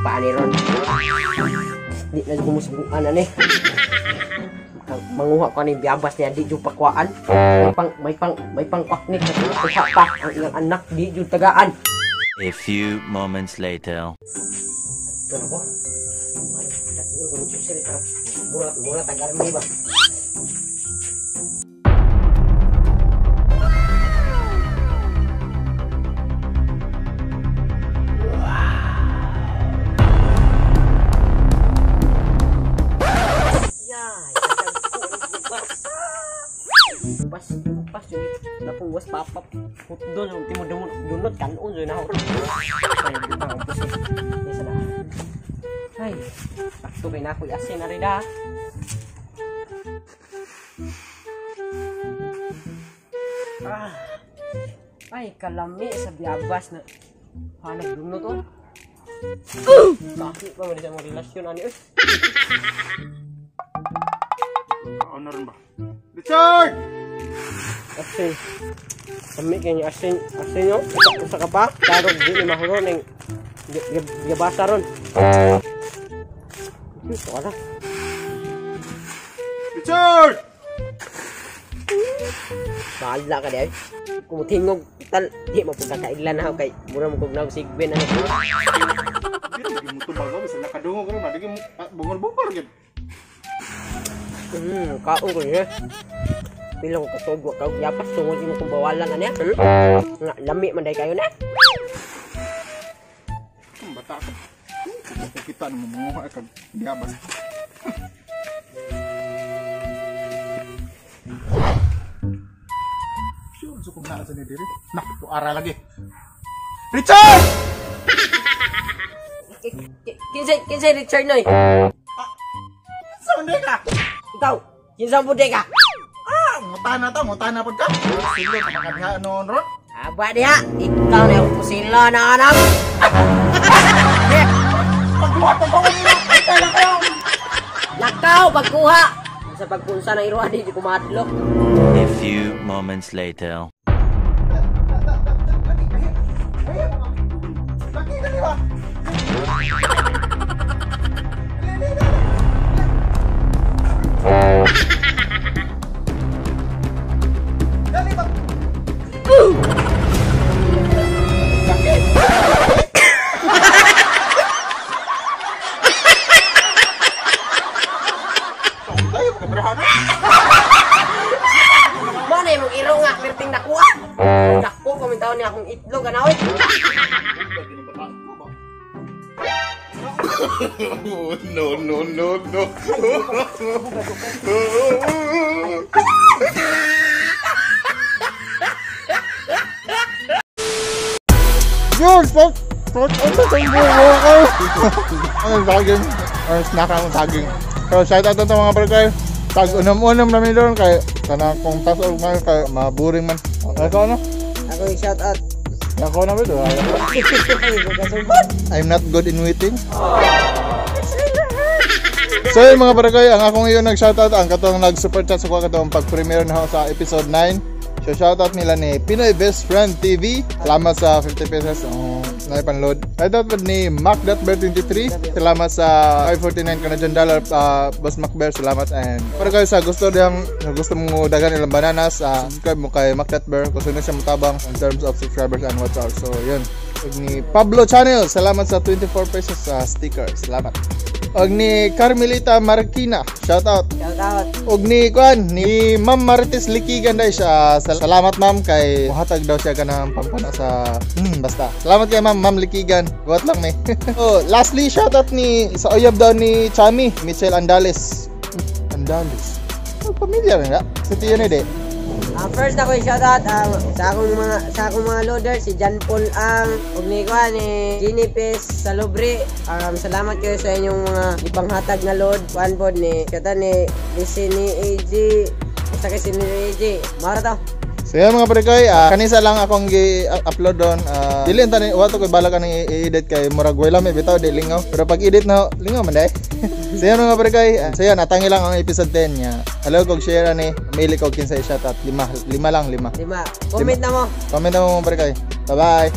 Papa ani ron. Di na ko musubuan ani. Manguha ko ni biyabas niya di jud pakuaan. May pang kwaknik na kuha pa ang iyang anak di jud tagaan. A few moments later. Ito na ko. Mura tagal mo ba? Pas yun. Napuwas papap. Doon, ultimo dunot kanon yun ako. Ay, butang ang pusi. Isa na. Ay, sakto kay na ako'y asin na rin ah. Ah. Ay, kalami sa biyabas na hanap dunot oh. Bakit pa man siya mga relasyon ani eh? Ano rin ba? Richard! Asin. Kami kay niya asin, asin yo. Usa ka pa, tarog di ni mahuro ning gibasa ron. Ito ka na. Richard! Bahala ka di ay. Kumutingog tal, di mo pud kaiglan na kay mura mo kog naog sigbin ano. Di mo tubag ko bisan nakadungog ron, di mo bungol-bungol gyud. Kaon ko niya. Pila ko katuog wa kaog yapas tungod imo kong bawalan ani. Nga lami man day kayo na. Ang bata ka. Kita nimo manguha kag biyabas. Sure, so kung naa sa ni diri. Nak, ara lagi. Richard! Kinsay Richard noy? Sa unde ka? Ikaw, kinsa mo ka? Ngutana ta, ngutana pod ka. Silo ka makadha noon ron. Aba diha, ikaw na yung kusila na anak. Pagkuha pa ko nimo. Lakaw pagkuha. Sa pagpunsa na iruan di ko madlok. A few moments later. Laki dali ba? Dali ba? Laki. Tayo ka Mana imong iro nga perting nakuha. Dako komentaw niya akong itlog anaw. No, no, no, no. George, pop, pop, ano saging? Ano snack ang saging? So shout out to mga barkay. Tag unom-unom namin doon kay kanang kung tas og man kay maburing man. Ako ano? Ako yung shout out. Ako na ba do? I'm not good in waiting. So yun mga barkay, ang akong iyon nag-shoutout ang katong nag-super chat sa kuha katong pag-premiere na sa episode 9. So shoutout nila ni Pinoy Best Friend TV. Salamat sa 50 pesos. Oh, naipanload. Shoutout pod ni Mac.Bear23. Salamat sa 549 Canadian dollar, Boss Macbear, salamat. And para kayo sa gusto diyang gusto mo dagan ilang bananas, subscribe mo kay Mac.Bear kung sino siya matabang in terms of subscribers and watch hours. So yun. Ug ni Pablo Channel, salamat sa 24 pesos sa sticker. Salamat. Og ni Carmelita Marquina, shout out. Shout out. Og ni kuan ni Ma'am Marites Likigan dai siya. Salamat ma'am kay muhatag daw siya kanang pampana sa basta. Salamat kay Ma'am Ma'am Likigan. Buhat lang ni. Oh, lastly shout out ni sa uyab daw ni Chami, Michelle Andales. Andales. Oh, pamilyar na. Sa tiyo ni de. First ako yung shoutout sa akong mga loader si John Paul Ang ug ni kuan ni Ginny Pes Salobre. Salamat kayo sa inyong mga ipanghatag na load. Kuan pod ni shoutout ni Licini AG usa kay si AG. Mao ra to. So yan mga pre-koy, kanisa lang akong gi-upload doon. Dili ang wato ko'y balak anang i-edit kay murag wala may bitaw di lingaw. Pero pag edit na lingaw man day. So yan mga pre-koy, so yan natangi lang ang episode 10 niya. Hello kog share ani, maili kog kinsay shoutout. Lima lang, lima. Lima. Comment na mo. Comment na mo mga pre-koy. Bye bye.